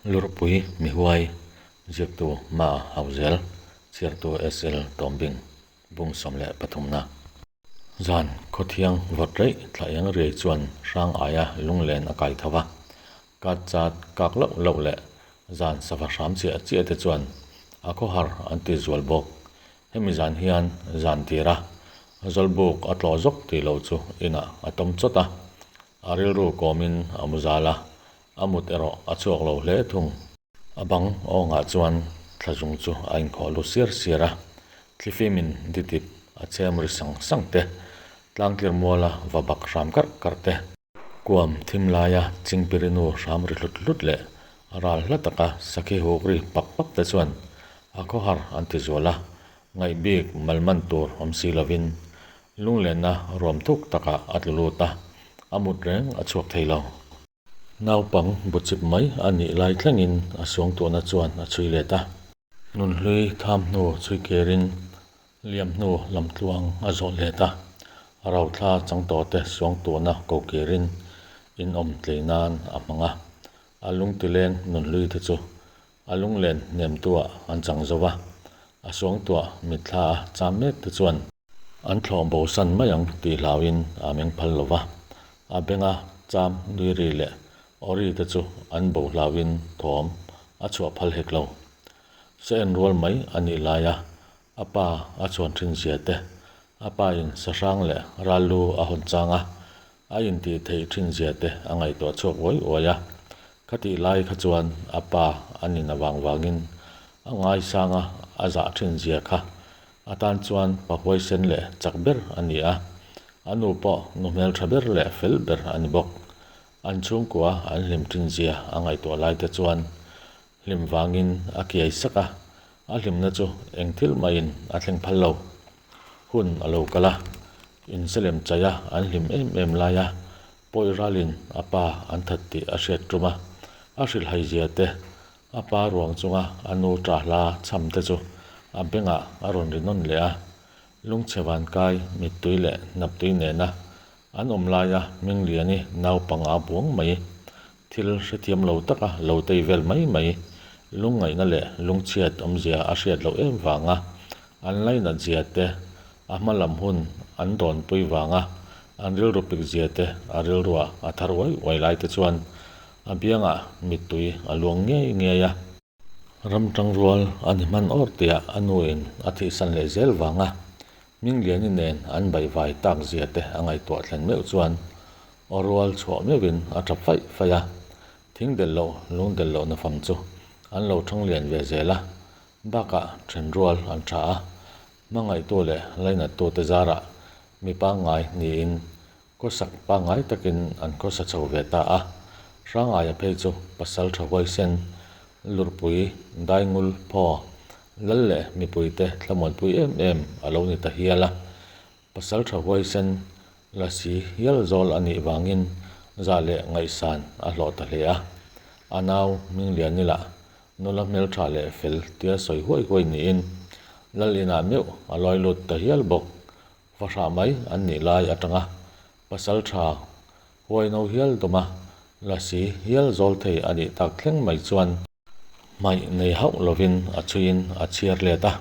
Lurpui Mihuai, Ziaktu Ma Hauzel, Chhiartu SL Tawmbing, Bung 13 na. Zan khawthiang vawt reih thla eng riai chuan hrang aia lunglen a kai tho va, kat chat kak loh loh leh zan sava hram chiah chiah te chuan a khawhar an ti zual bawk. Hemi zan hian zan tira Zawlbuk a tlawh zawk tih loh chu inah a tawm chawt a, a rilru kawmin a mu zal a, A mut erawh a chhuak lo hle thung. A bang awngah chuan thlazung chu a inkhawh lut siar siar a, thlifimin ditip a chem ri sang sang te, tlangtlir muala va bak hram karh karh te, kuam thim laia chingpirinu hram ri hlut hlut leh ral hla taka sakhi huk ri pak pak te chuan a khawhar an ti zual a, ngaih bik malman tur awm si lovin lunglenna ruam thuk takah a tlu lut a, a mut reng a chhuak thei lo. Naupang buchip mai a nih lai thlengin a suangtuahna chuan a chhui let a. Nunhlui tham hnu chhui kirin liam hnu lamtluang a zawh let a, rauthla changtawhte suangtuahna ko kirin inawm tlei nan a hmang a. A lungtileng nunhlui te chu a lunglen hnemtuah an chang zo va, a suangtuah mitthla a cham mek te chuan An thlawh bosan mai ang tih hlauhin a meng phal lo va, a benga cham nui ri leh aw ri te chu an bo hlauhin thawm a chhuah phal hek lo. Sa en rual mai a nih laia a pa a chhuan thin zia te, a pa in sahrang leh ral lu a hawn chang a, A intih theih thin zia te a ngaihtuah chhuak uai uai a, khatih lai kha chuan a pa a nin avang vangin a ngaisang a, a zah thin zia kha a tan chuan pa huaisen leh chak ber a ni a, a nu pawh nu hmeltha ber leh fel ber a ni bawk. An chhungkua an hlim thin zia a ngaihtuah lai te chuan hlim vangin a kiai sak a, a hlimna chu eng thil mahin a thleng phal lo. Hun a lo kal a, inselem chaih a an hlim em em lai a, pawi ralin a pa an that tih a hriat tum a, a hrilhhai zia te, a pa ruang chunga a nu ṭah hla chham te chu a bengah a rawn ri nawn leh a, lungchhe vankai mittui leh hnaptui nena an awm laia Hmingliani naupang a buang mai. Thil hrethiam lo taka lo tei vel mai mai, lungngaihna leh lungchhiat awmzia a hriat loh em vanga an lainat zia te, a hma lam hun an dawnpui vanga an rilru pik zia te a rilruah a thar uai uai lai te chuan a biangah mittui a luang ngei ngei a. Ram tangrual a ni hman awr tiah a nuin a thihsan leh zel vanga Hmingliani nen an baihvai tak zia te a ngaihtuah thlen meuh chuan aw rual chhuah meuhin a tap faih faih a, thing delh loh lung delh loh nafam chu an lo thang lian ve zel a, bakah then rual an tha a, hmangaihtu leh lainattu te zarah mi pangngai niin Khawsak pangngai takin an khawsa chho ve ta a, Hrangaia phei chu pasal tha huaisen, lurpui, daingul, phaw, lal leh mipuite thlamuanpui em em a lo ni ta hial a. Pasal tha huaisen lasi hial zawl a nih vangin zah leh ngaihsan a hlawh ta hle a. A nau Hmingliani lah nula hmeltha leh fel tia sawi huai huai niin lal inah meuh a lawi lut ta hial bawk. Fahrah mai an nih lai atanga pasal tha huaino hial dawma lasi hial zawl thei a nih tak thleng mai chuan hmaih nei hauh lovin a chhuiin a chhiar let a,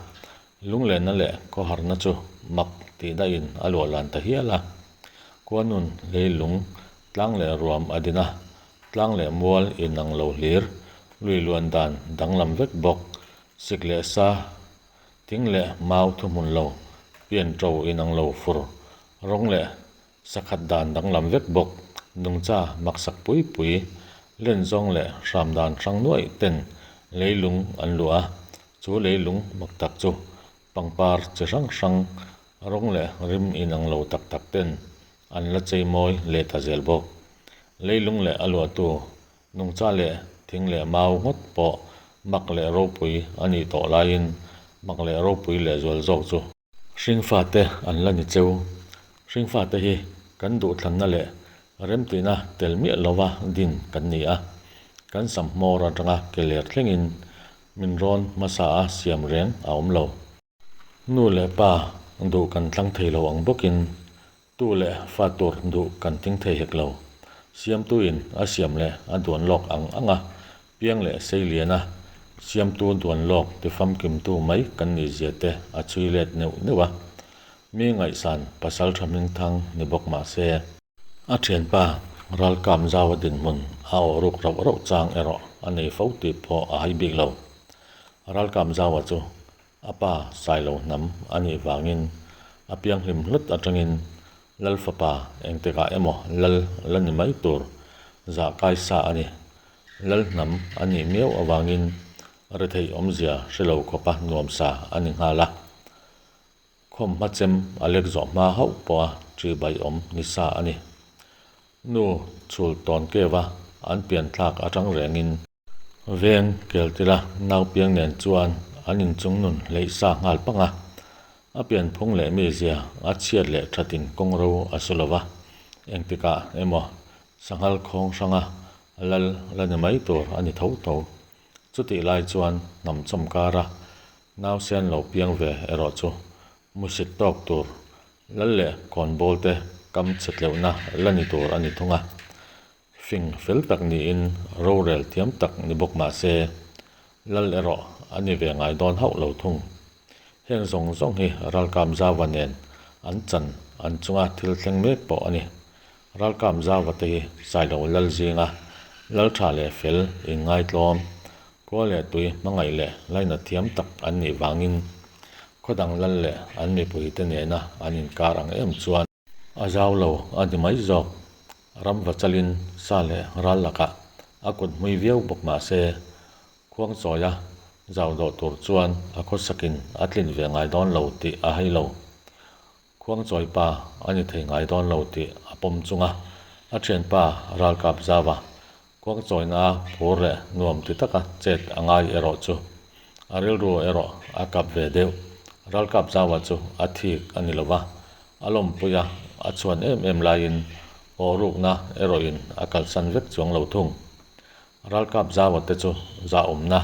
lunglenna leh khawharna chu mak tih daihin a luah lan ta hial a. Khuanun leilung tlang leh ruam a din a, tlang leh mual inang lo hlir, lui luan dan danglam vek bawk, sik leh sa Thing leh mau thuhmun lo, pian ṭo inang lo fur, rawng leh sakhat dan danglam vek bawk, nungcha maksak pui pui, len zawng leh hram dan hrang nuaih ten leilung an luah a, chu leilung mak tak chu pangpar chi hrang hrang, rawng leh rim inang lo tak tak ten an la chei mawi leh ta zel bawk. Leilung leh a luahtu Nungcha leh thing leh mau ngawt pawh mak leh ropui a nih tawh laiin mak leh ropui leh zual zawk chu hringfate an la ni cheu. Hringfate hi kan duhthlanna leh remtihna tel miah lova din kan ni a, kan sam hmawr atanga ke ler thlengin min rawn hmasa a siam reng a awm lo. Nu leh pa duh kan tlang thei lo ang bawkin tu leh fa tur duh kan ting thei hek lo. Siamtuin a siam leh a duan lawk ang ang a. Piang leh seiliana siamtu duan lawk tifamkimtu mai kan nih zia te a chhui let neuh neuh a. Mi ngaihsan pasaltha hmingthang ni bawk mah se, a thianpa ralkap zaua dinhmun a awh ruk rauh rauh chang erawh a nei fo tih pawh a hai bik lo. Ralkap zaua chu a pa Sailo hnam a nih vangin a pianghlim hlut atangin Lal fapa engtikah emaw lal la ni mai tur zah kai sa a ni. Lal hnam a nih miau avangin retheih awmzia hre lo khawpa nuam sa a ni nghal a. Khawmhma chem a lek zawh hma hauh pawha ṭihbaih awm ni sa a ni. Nu chhul tawn keva an pian thlak aṭang rengin Veng keltila naupiang nen chuan an inchung nun hleih sa nghal pang a, a pianphung leh mizia a chhiat leh thatin kawngro a su lo va, engtikah emaw sanghal khawng hranga lal la ni mai tur a ni tho tho. Chutih lai chuan hnam chawm kara nausen lo piang ve erawh chu musit tawk tur lal leh khawnbawl te kam chhe tleuhna la ni tur a ni thung a. Fing fel tak niin rorel thiam tak ni bawk mah se, Lal erawh a ni ve ngai dawn hauh lo thung. Heng zawng zawng hi Ralkam Zauva nen an chan an chunga thil thleng mek pawh a ni. Ralkam Zauva te hi Sailo Lal zinga Lal tha leh fel inngaitlawm, khua leh tui hmangaih leh lainat thiam tak an nih vangin khawdang Lal leh an mipuite nena an inkar ang em chuan A zau lo a ni mai zawk. Ram va chalin sa leh ral lakah a kut hmui viau bawk mah se, khuang chawia zau dawh tur chuan a khawsakin a tlin ve ngai dawn lo tih a hai lo. Khuang chawi pa a ni thei ngai dawn lo tih a pawm chunga a thianpa ralkap zauva Khuang chawina phur leh nuam ti taka chet a ngai erawh chu a rilru erawh a kap ve deuh. Ralkap zaua chu a thik a ni lova, a lawmpui a, a chhuan em em laiin aw rukna erawhin a kalsan vek chuang lo thung. Ralkap zaua te chu zahawmna,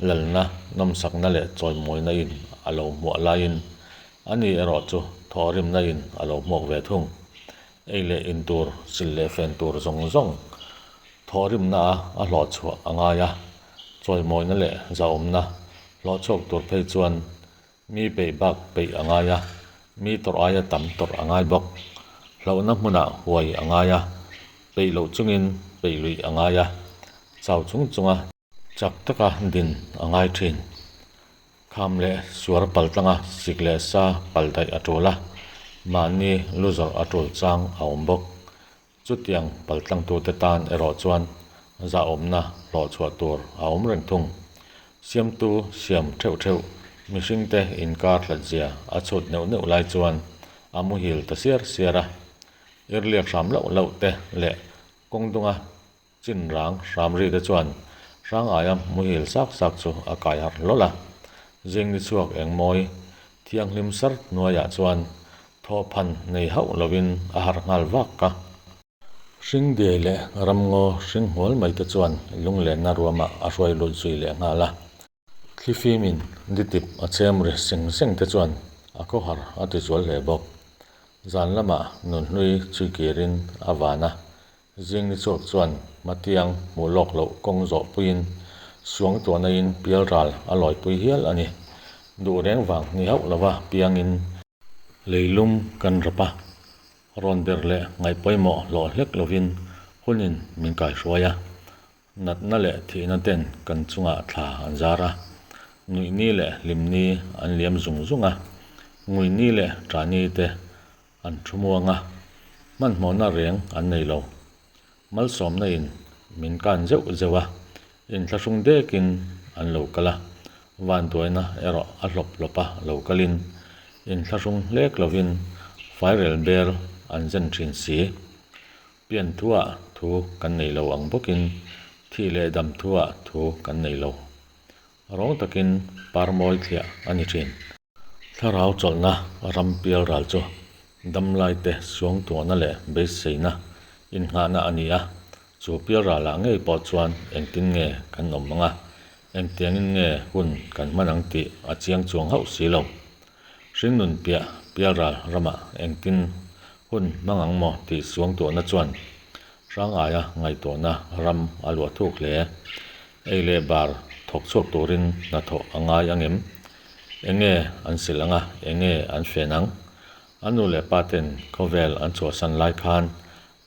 lalna, nawmsakna leh chawimawina in a lo hmuah laiin ani erawh chu thawhrimna in a lo hmuak ve thung. Ei leh in tur, sil leh fen tur zawng zawng thawhrimna a a hlawh chhuah a ngai a, chawimawina leh zahawmna hlawh chhuak tur phei chuan mi peih bak peih a ngai a, mi tawrh aia tam tawrh a ngai bawk. Hlauhna hmunah huai a ngai a, peih loh chungin peih luih a ngai a, chau chung chunga chak taka din a ngai thin. Kham leh suar pal tlanga sik leh sa pal daih a tul a, mahni lu zawrh a tul chang a awm bawk. Chutiang pal tlangtute tan erawh chuan zahawmna hlawh chhuah tur a awm reng thung. Siamtu siam theuh theuh mihringte inkar hlatzia a chhut neuh neuh lai chuan a muhil ta siar siar a. Irliak hram loh loh te leh kawng dunga Chin rang hram ri te chuan hrang aia muhil sak sak chu a kai harh hlawl a. Zing ni chhuak eng mawi thianghlim sar hnuaiah chuan thawhphan nei hauh lovin a harh nghal vak a. Hring diai leh ramngaw hring hmual mai te chuan lunglenna ruamah a hruai lut zui leh nghal a. Thlifimin ditip a chem ri seng seng te chuan a khawhar a ti zual hle bawk. Zan lamah nunhlui chhui kirin a van a, zing ni chhuak chuan hmatiang hmuh lawk loh kawng zawh puiin suang tuahnain pialral a lawipui hial a ni. Duh reng vang ni hauh lova piangin. Leilum kan rap a, rawn ber leh ngaih pawimawh hlawh hlek lovin hunin min kaihruai a, Natna leh thihna ten kan chungah thla an zar a, nuih ni leh hlim ni an liam zung zung a, ngui ni leh ṭah ni te an thu muang a, hmanhmawhna reng an nei lo. Malsawmna in min kan zeuh zeuh a, inthlahrung dekin an lo kal a, vanduaina erawh a hlawp hlawp a lo kalin inthlahrung hlek lovin fairel ber an zen ṭhin si. Pian thuah thu kan nei lo ang bawkin thih leh dam thuah thu kan nei lo. Rawng takin parmawi thliah a ni thin. Thlarau chawlhna ram pial ral chu damlaite suangtuahna leh beiseina innghahna a ni a, chu pial ralah ngei pawh chuan engtin nge kan awm ang a, engtiangin nge hun kan hman ang tih a chiang chuang hauh si lo. Hringnun piah pialral ramah engtin hun hmang ang maw tih suangtuahna chuan Hrangaia ngaihtuahna ram a luah thuk hle. Ei leh bar thawk chhuak turin hnathawh a ngai ang em? Enge an silh ang a, enge an fen ang? An nu leh pa ten khawvel an chhuahsan lai khan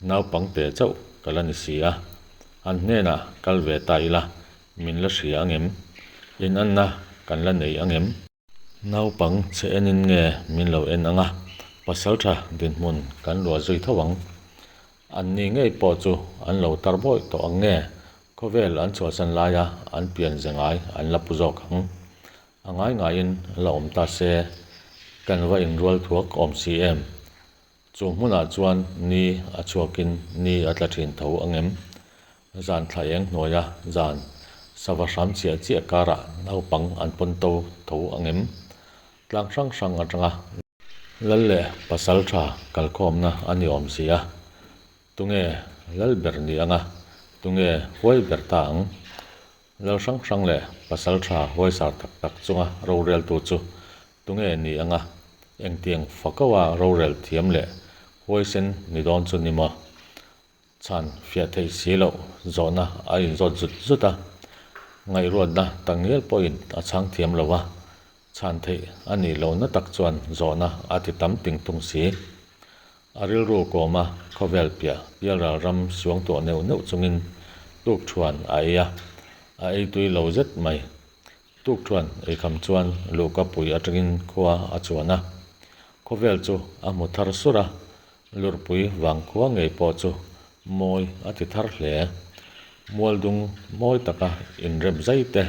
naupang te chauh ka la ni si a, an hnenah kal ve ta ila min la hria ang em? Inanna kan la nei ang em? Naupang che enin nge min lo en ang a, pasaltha dinhmun kan luah zui tho ang. Anni ngei pawh chu an lo tar bawih tawh ang nge, khawvel an chhuahsan laia an pian ze ngai an la pu zawk ang. A ngai ngaiin la awm ta se, kan va inrual thuak awm si em? Chu hmunah chuan ni a chhuakin ni a tla thin tho ang em? Zan thla eng hnuaia zan sava hram chiah chiah karah naupang an pawn to tho ang em? Tlang hrang hrang atanga Lal leh pasal tha kalkhawmna a ni awm si a, tunge lal ber ni anga tunge huai ber ta ang? Lal hrang hrang leh pasal tha huaisar tak tak chunga roreltu chu tunge ni anga engtiang fakaua rorel thiam leh huaisen ni dawn chu ni maw? Chhan fiah theih si loh zawhna a inzawt zut zut a, ngaihruatna tak ngial pawhin a chhang thiam lo a, chhan theih a nih lohna tak chuan zawhna a ti tam ting thung si. A rilru kawma khawvel piah pialral ram suang tuah neuh neuh chungin tukthuan a ei a, a ei tui lo zet mai. Tukthuan eikham chuan luhka pui atangin khua a chuan a, khawvel chu a hmu thar sur a, Lurpui vangkhua ngei pawh chu mawi a ti thar hle. Mualdung mawi taka inrem zai te,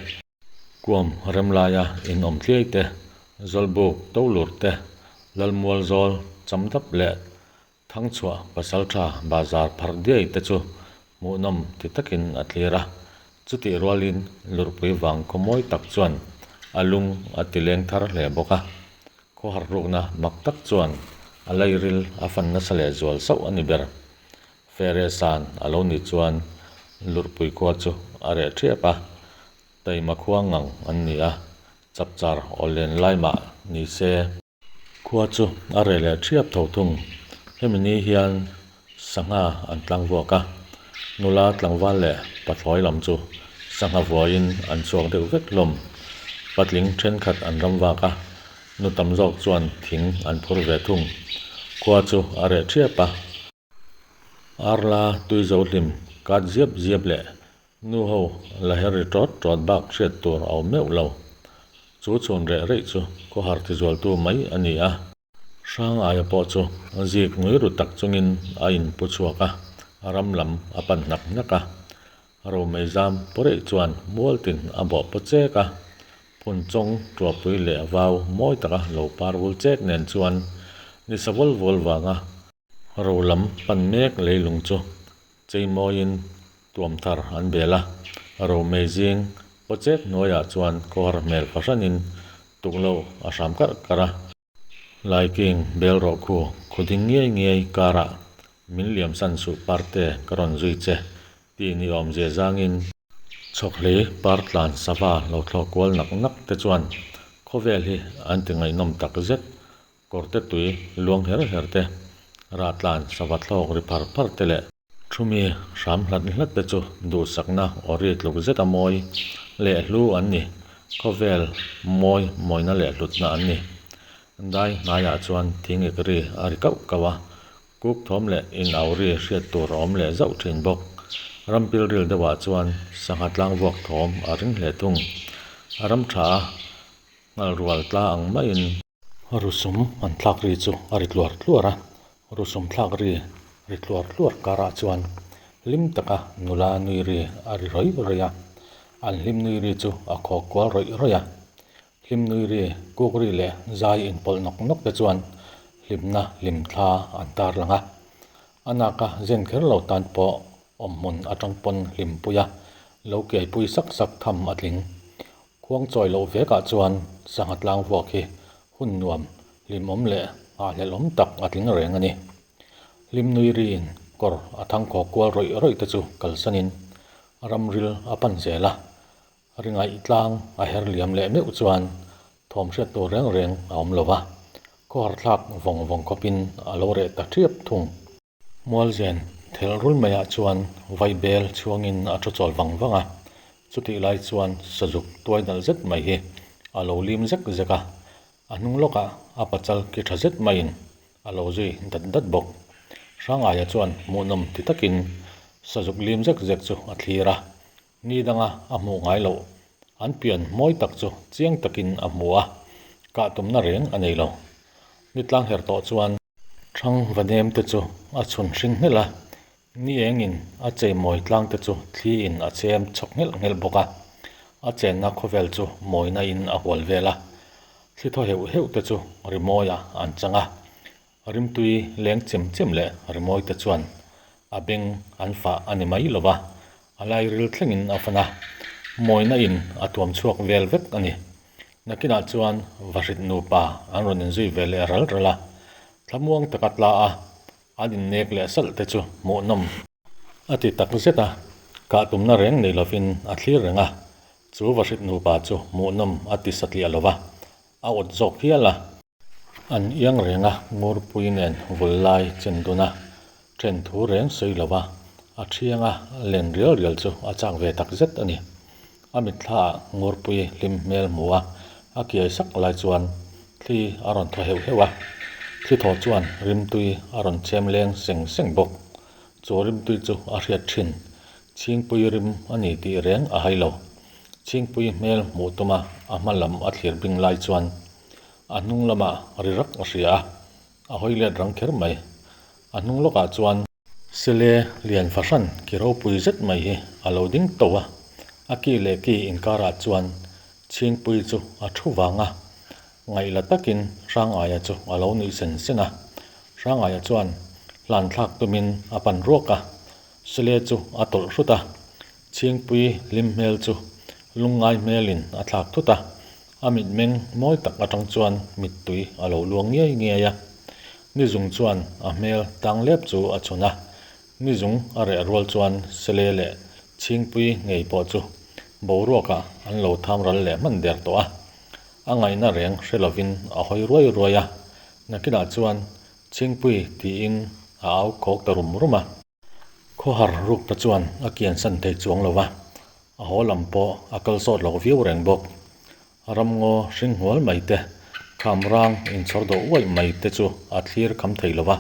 kuam rem laia inawm tliai te, Zawlbuk Tolur te, Lalmualzawl Chamdap leh Thangchhuah Pasaltha Bazar pharh diai te chu hmuhnawm ti takin a thlir a. Chutih rualin Lurpui vangkhaw mawi tak chuan a lung a ti leng thar hle bawk a. Khawhar rukna mak tak chuan a lairil a fan nasa leh zual sauh a ni ber. Fere san a lo nih chuan Lurpui khua chu a reh ṭhiap a, taima khua ngang an ni a, chapchar aw len lai mah ni se. Khua chu a reh leh ṭhiap tho thung. Hemi ni hian sangha an tlang vuak a, nula tlangval leh pathlawi lam chu sangha vuaiin an chhuak deuh vek hlawm. Patling thenkhat an ram vak a, nu tam zawk chuan thing an phur ve thung. Khua chu a reh thiap a. Arla tui zo hlim kat ziap ziap leh nu ho la her ri tawt tawt bak hriat tur a awm meuh lo. Chu chhun reh reih chu khawhar tizualtu mai a ni a. Hrang aia pawh chu zik ngui ru tak chungin a inpu chhuak a, ram lam a pan hnak hnak a. Romei zam pawreih chuan mualtin a bawh paw chek a, phunchawng tuahpui leh vau mawi taka lo par vul chek nen chuan nisa vawl vawl vanga ro lam pan mek leilung chu chei mawiin tuam thar an bel a. Romei zing paw chek hnuaiah chuan khawhar hmel fahranin tuklo a hram karh karh a. Laiking bel rawh khu, khu ding ngiai ngiai karah min liam san suh parte ka rawn zui che tih ni awmzia zangin chhawkhlei par tlan sava lo thlawh kual nak nak te chuan khawvel hi an ti ngaihnawm tak zet, kawrte tui luang her her te, rah tlan sava thlawk ri phar phar te leh. Thumi hram hlat hlat te chu duhsakna aw ri tluk zet a mawi leh hlu an ni, khawvel mawi mawina leh hlutna an ni. Dai hnaiah chuan thing ik ri a ri kauh kauh a, kuk thawm leh inau ri hriat tur a awm leh zauh thin bawk. Ram pilril deuhah chuan sangha tlang vuak thawm a ring hle thung. A ram tha a nghal rual tla ang maiin. Rusum an thlak ri chu a ri tluar tluar a, rusum thlak ri ri tluar tluar karah chuan hlim taka nula nui ri a ri rawih rawih a, an hlim nui ri chu a khaw kual rawih rawih a. Hlim nui ri, kuk ri leh zai inpawlh nawk nawk te chuan hlimna hlim thla an tar lang a. A naka zen kher lo tan pawh awmhmun atang pawn hlimpui a, lo kiaipui sak sak tham a tling. Khuang chawi loh vekah chuan sangha tlang vuak hi hun nuam, hlimawm leh nghahhlelhawm tak a tling reng a ni. Hlim nui riin kawr a thang khaw kual rawih rawih te chu kalsanin ramril a pan zel a, ringaih tlang a her liam leh meuh chuan thawm hriat tur reng reng a awm lo va, khawhar thlak vawng vawng khawpin a lo reh ta ṭhiap thung. Mualzen thelh rul maiah chuan vaibel chhuangin a thu chawl vang vang a. Chutih lai chuan sazuk tuai nalh zet mai hi a lo lim zek zek a, a hnung lawkah a pachal ki tha zet maiin a lo zui dat dat bawk. Hrangaia chuan hmuhnawm ti takin sazuk lim zek zek chu a thlir a, ni danga a hmuh ngai loh an pian mawi tak chu chiang takin a hmu a, kah tumna reng a nei lo. Ni tlang her tawh chuan. Thang va nem te chu a chhun hring nghelh a, ni engin a cheimawi tlang te chu thli in a chem chhawk nghelh nghelh bawk a, a chenna khawvel chu mawina in a hual vel a, thli thaw heuh heuh te chu rimawi ah an chang a, rimtui leng chem chem leh rimawi te chuan a beng an fah a ni mai lo va, a lairil thlengin a fan a, mawina in a tuam chhuak vel vek a ni. Nakinah chuan Vahrit nupa an rawn inzui ve leh ral ral a, thlamuang taka tla a, an innek leh salh te chu hmuhnawm a ti tak zet a, kah tumna reng nei lovin a thlir reng a, chu Vahrit nupa chu hmuhnawm a ti satliah lo va, a awt zawk hial a. An iang reng a, Ngurpui nen vul lai chen dun a, then thu reng sawi lo va, a thianga len rial rial chu a chak ve tak zet a ni. A mitthlaah Ngurpui hlim hmel hmu a, a kiai sak lai chuan thli a rawn thaw heuh heuh a. Thli thaw chuan rimtui a rawn chem leng seng seng bawk. Chu rimtui chu a hriat thin. Chhingpui rim a ni tih reng a hai lo. Chhingpui hmel hmuh tuma a hma lam a thlir bing lai chuan a hnung lamah ri rak a hria a, a hawi let rang kher mai. A hnung lawkah chuan. Sele lian fahran ki ropui zet mai hi a lo ding to a, a ki leh ki inkarah chuan Chhingpui chu a thu vang a, ngaihla takin Hrangaia chu a lo nuih sen sen a. Hrangaia chuan hlan thlak tumin a pan ruak a, Sele chu a tawlh hrut a, Chhingpui hlim hmel chu lungngai hmelin a thlak thut a, A mitmeng mawi tak atang chuan mittui a lo luang ngiai ngiai a. Nizung chuan a hmel tang lep chu a chhun a. Nizung a reh rual chuan Sele leh Chhingpui ngei pawh chu boruakah an lo tham ral leh hman der tawh a. A ngaihna reng hre lovin a hawi ruai ruai a. Nakinah chuan Chhingpui tiin a au khawk ta rum rum a. Khawhar ruk ta chuan a kiansan thei chuang lo va, a haw lam pawh a kal sawt lo viau reng bawk. Ramngaw hring hnual mai te, kham rang inchhawr dawh uaih mai te chu a thlir kham thei lo va,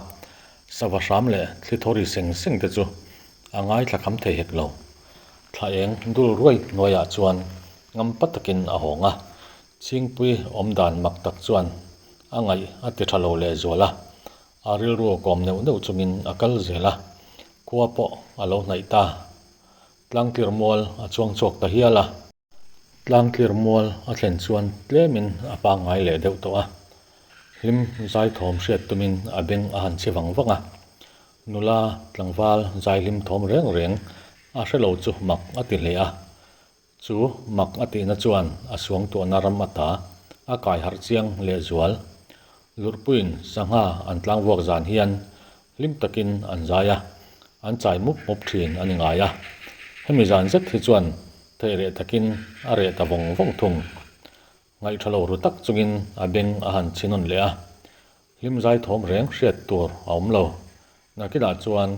sava hram leh thli thawri seng seng te chu a ngaithla kham thei hek lo. Thla eng dul ruai hnuaiah chuan ngampa takin a hawng a, Chhingpui awmdan mak tak chuan a ngaih a ti tha lo lehzual a, A rilru kawm neuh neuh chungin a kal zel a, khua pawh a lo hnaih ta. Tlangtlir mual a chuang chhuak ta hial a. Tlangtlir mual a thlen chuan tlemin a pangngai leh deuh tawh a. Hlim zai thawm hriat tumin a beng a han chhi vang vang a. Nula tlangval zai hlim thawm reng reng a hre lo chu mak a ti hle a. Chu mak a tihna chuan a suangtuahna ram ata a kai harh chiang lehzual. Lurhpuiin sangha an tlangvuak zan hian hlim takin an zai a, an chai mup mup thin a ni ngai a. Hemi zan zet hi chuan theih reh takin a reh ta vawng vawng thung. Ngaihṭha lo ru tak chungin a beng a han chhi nawn leh a, hlim zai thawm reng hriat tur a awm lo. Nakinah chuan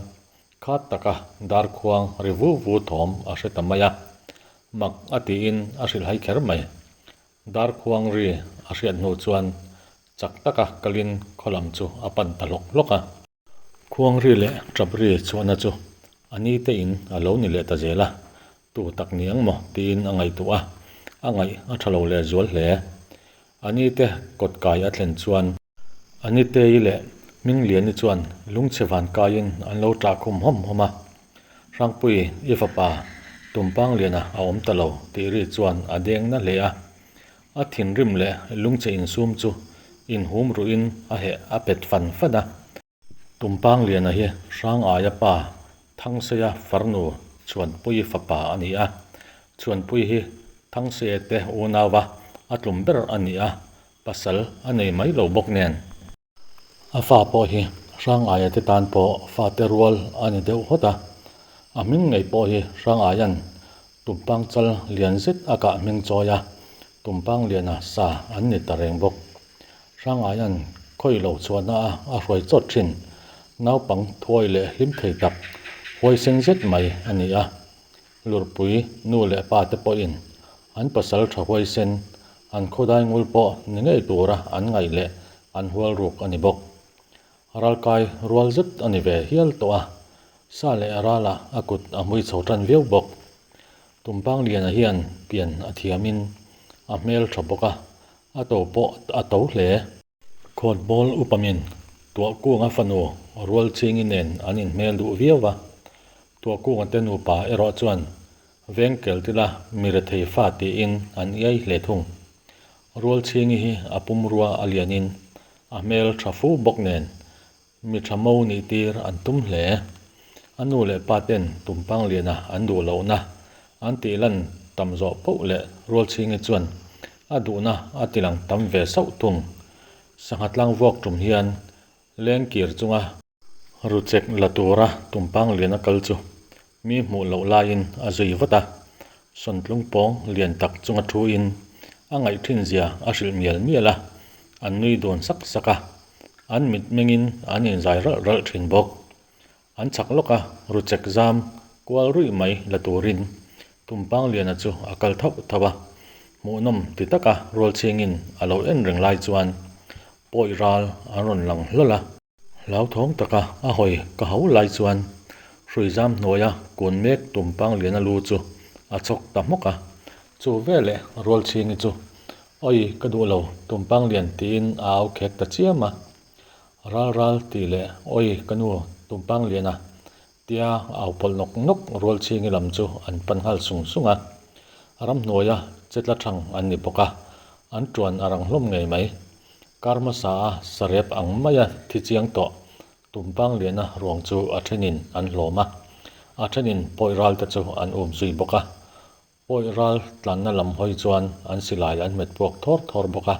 khat taka darkhuang ri vu vu thawm a hre ta mai a, mak a tiin a hrilhhai kher mai. Darkhuang ri a hriat hnu chuan chak taka kalin khaw lam chu a pan ta hlawk hlawk a. Khuang ri leh tap ri chhuahna chu a ni te in a lo ni leh ta zel a, tu tak ni ang maw tiin a ngaihtuah a, a ngaih a tha lo leh zual hle. A ni te kawt kai a thlen chuan a ni tei leh Hmingliani chuan lungchhe van kaiin an lo tah khum hawm hawm a, Hrangpui i fapa Tumpangliana a awm ta lo tih ri chuan a deng na hle a. A thinrim leh lungchhe insum chu inhum ruhin a heh a pet fan fan a. Tumpangliana hi Hrangaia pa Thangseia farnu Chhuanpuii fapa a ni a. Chhuanpuii hi Thangseia te unauva a tlum ber a ni a, pasal a nei mai lo bawk nen. A fa pawh hi Hrangaia te tan pawh fate rual a ni deuh hawt a, a hming ngei pawh hi Hrangaia'n Tumpang chal lian zet a kah hming chawi a, Tumpang liana sa an ni ta reng bawk. Hrangaia'n khawi lo chhuahna a a hruai chawt thin, naupang thuai leh hlim thei tak, huaisen zet mai a ni a. Lurpui nu leh pa te pawhin an pasal tha huaisen, an khawdai ngul pawh ni ngei tura an ngaih leh an hual ruk a ni bawk. Ralkai rual zet a ni ve hial tawh a, sa leh ralah a kut a hmui chho tan viau bawk. Tumpangliana hian pian a thiamin a hmel tha bawk a, a to pawh a to hle. Khawnbawl upamin Tuahkunga fanu Rualchingi nen an inhmel duh viau va, Tuahkunga te nupa erawh chuan Vengkel tila mi rethei fa tiin an iai hle thung. Rualchingi hi a pumrua a lianin a hmel tha fu bawk nen Mi tha mo nih tir an tum hle. A nu leh pa ten Tumpangliana an duh lohna an tih lan tam zawh poh leh Rualchhingi chuan a duhna a ti lang tam ve sauh thung. Sangha tlang vuak tum hian lengkir chunga ruchek la tura Tumpangliana kal chu Mi hmuh loh laiin a zui vat a, Sawntlung pawng lian tak chunga thuin a ngaih thin zia a hrilh mial mial a, an nui dun sak sak a, an mit mengin an inzai ralh ralh thin bawk. An chak lawk a, ruchek zam kual ruih mai la turin Tumpangliana chu a kal thauh thauh a, hmuhnawm ti taka Rualchhingin a lo en reng lai chuan pawi ral an rawn lang hlawl a. Hlauthawng taka a hawi ka ho lai chuan hruizam hnuaia kun mek tumpang liana lu chu a chhawk ta hmawk a, chu veleh Rualchhingi chu Awi ka duh lo tumpang lian tiin a au khek ta chiam a, Ral ral tih leh Awi ka nu tumpang liana tia au pawlh nawk nawk Rualchhingi lam chu an pan nghal sung sung a, ramhnuaia che tla thang an ni bawk a, an tuan a rang hlawm ngei mai. Kar hmasa a sarep ang maia thi chiang tawh Tumpang liana ruang chu a thenin an hlawm a, a thenin pawi ral te chu an um zui bawk a. Pawi ral tlanna lam hawi chuan an silai an hmet puak thawr thawr bawk a.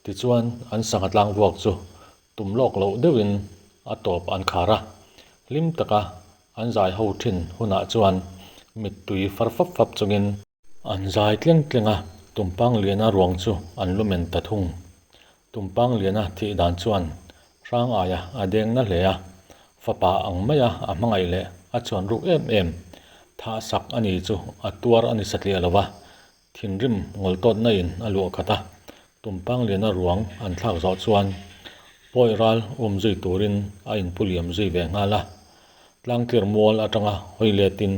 Tichuan an sangha tlang vuak chu tum lawk loh deuhin a tawp an khar a, hlim taka an zai ho thin hunah chuan mittui far fap fap chungin, An zai tleng tleng a, Tumpang Liana ruang chu an lu men ta thung. Tumpang Liana thih dan chuan hrang aia a deng na hle a, fapa ang maia a hmangaih leh a chuan ruk em em thah sak a ni chu a tuar a ni satliah lo va, thinrim ngawltawtna in a luah khat a. Tumpang Liana ruang an thlak zawh chuan pawi ral um zui turin a inpu liam zui ve nghal a, tlangtlir mual atanga hawi letin,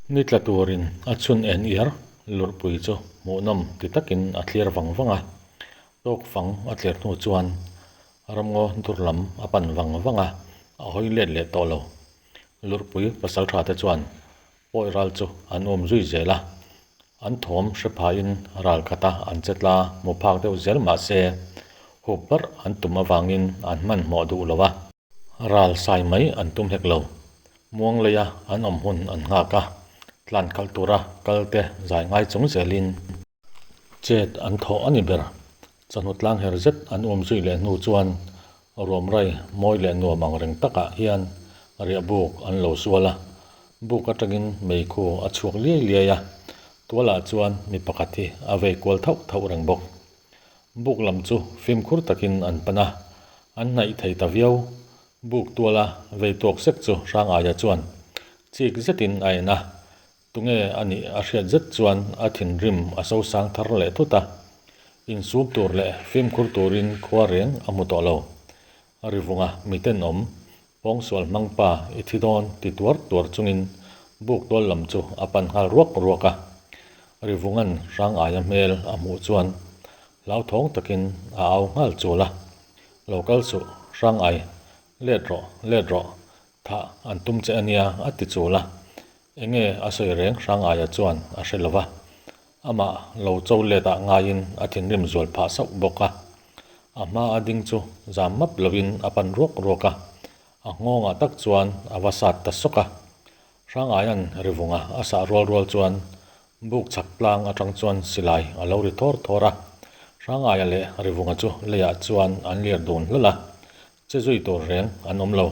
Ni tla turin a chhun en iar lurhpui chu hmuhnawm ti takin a thlir vang vang a, tawk fang a thlir hnu chuan ramngaw dur lam a pan vang vang a, a hawi let leh tawh lo. Lurhpui pasaltha te chuan pawi ral chu an um zui zel a, an thawm hre phahin ral khata an che tla hmu phak deuh zel mah se hup barh an tum avangin an hmanhmawh duh lo a. Ral sai mai an tum hek lo. Muang leia an awm hun an nghak a, tlan khalh tura kal te zai ngai chung zelin chet an thawh a ni ber. Chawhnu tlang her zet an um zui leh hnu chuan ruamrai mawi leh nuam ang reng takah hian riah buk an lo sual a, buk atangin meikhu a chhuak liai liai a, tualah chuan mi pakhat hi a vei kual thauh thauh reng bawk. Buk lam chu fimkhur takin an pan a, an hnaih thei ta viau. Buk tuala vei tuak sek chu Hrangaia chuan chik zetin a en a, tunge a nih a hriat zet chuan a thinrim a sosang thar leh thut a. Insum tur leh fimkhur turin khua reng a hmu tawh lo. Rivunga mitenawm pawngsual hmang pa i thi dawn ti tuar tuar chungin buk tual lam chu a pan nghal ruak ruak a. Rivunga'n Hrangaia hmel a hmuh chuan hlauthawng takin a au nghal chul a, Lo kal suh, Hrangai, let rawh, let rawh, thah an tum che ania a ti chul a. Enge a sawi reng Hrangaia chuan a hre lo va, amah lo cho let ah ngaiin a thinrim zual phah sauh bawk a. A hma a ding chu zam map lovin a pan ruak ruak a, a nghawngah tak chuan a va sat ta sawk a. Hrangaia'n rivunga a sah rual rual chuan buk chhak tlang atang chuan silai a lo ri thawr thawr a. Hrangaia leh rivunga chu leiah chuan an lir dun hlawl a, che zui tur reng an awm lo.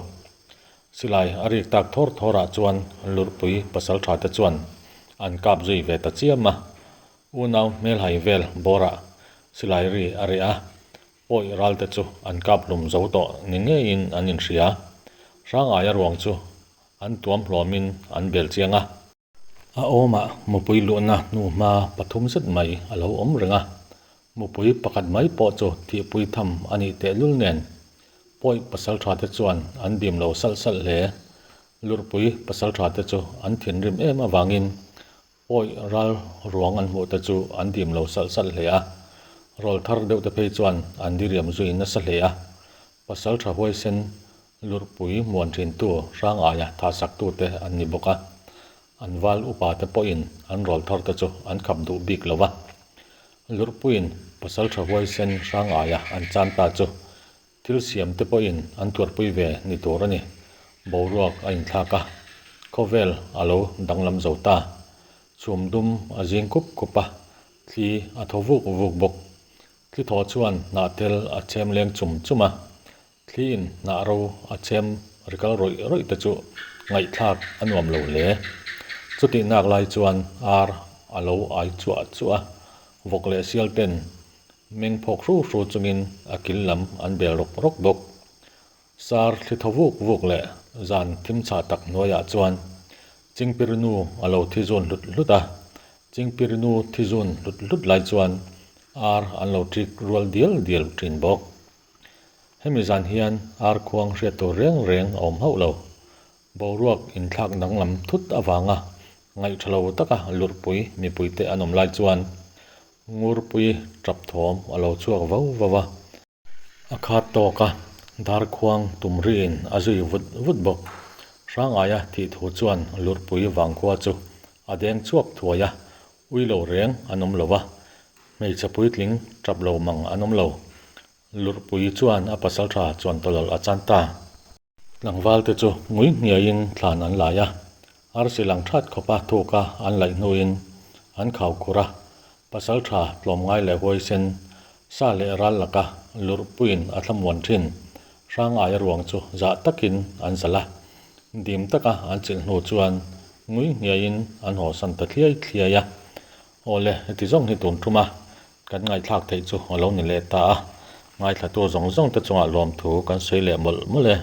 Silai a rik tak thawr thawrah chuan lurhpui pasaltha te chuan an kap zui ve ta chiam a. Unau hmelhai vel bawrah silai ri a reh a, pawi ral te chu an kap hlum zo tawh ni ngeiin an inhria. Hrangaia ruang chu an tuam hlawmin an bel chiang a. A awmah mupui luhna hnuhma pathum zet mai a lo awm reng a, mupui pakhat mai pawh chu thihpui tham a nih tehlul nen Pawi pasaltha te chuan an dim lo salh salh hle. Lurhpui pasaltha te chu an thinrim em avangin Pawi ral ruang an hmuh te chu an dim lo salh salh hle a. Rawl thar deuh te phei chuan an diriam zui nasa hle a. Pasaltha huaisen Lurhpui muan thintu Hrangaia thahsaktu te an ni bawk a. An val upa te pawhin an rawl thar te chu an khap duh bik lo va. Lurhpuiin pasaltha huaisen Hrangaia an chan ta chu Thil siam te pawhin an tuarpui ve ni tur a ni. Boruak a inthlak a, khawvel a lo danglam zo ta. Chhum dum a zing khup khup a, thli a thaw vuk vuk bawk. Thli thaw chuan hnah tel a chhem leng chum chum a, thliin hnah ro a chhem ri kal rawih rawih te chu ngaihthlak a nuam lo hle. Chutih nak lai chuan ar a lo ai chuah chuah a, vawk leh sial ten Meng phawk hru hru chungin a kil lam an bel rawk rawk bawk. Sar thli thaw vuk vuk leh zan thim chhah tak hnuaiah chuan Chingpirinu a lo thi zun hlut hlut a, Chingpirinu thi zun hlut hlut lai chuan ar an lo ṭik rual dial dial ṭhin bawk. Hemi zan hian ar khuang hriat tur reng reng a awm hauh lo. Boruak inthlak danglam thut avanga ngaihṭha lo taka lurhpui mipuite an awm lai chuan Ngurpui tap thawm a lo chhuak vau vau a. A khat tawk a, darkhuang tum riin a zui vut vut bawk. Hrangaia thih thu chuan Lurhpui vangkhua chu a deng chhuak thuai a, ui lo reng an awm lo va, hmeichhe puitling tap lo mang an awm lo. Lurhpui chuan a pasaltha chuan tawlawlh a chan ta. Tlangval te chu ngui hniaiin thlan an lai a, arsi lang that khawpa thuka an laih hnuin an khau khur a, pasaltha tlawmngai leh huaisen sa leh ral laka lurhpuiin a thlamuan thin Hrangaia ruang chu zah takin an zalh a, dim taka an chilh hnu chuan ngui hniaiin an hawsan ta thliai thliai a. Awle, heti zawng hi tun thum a, Kan ngaihthlak theih chu a lo ni leh ta a, ngaithlatu zawng zawng te chungah lawmthu kan sawi leh mawlh mawlh e.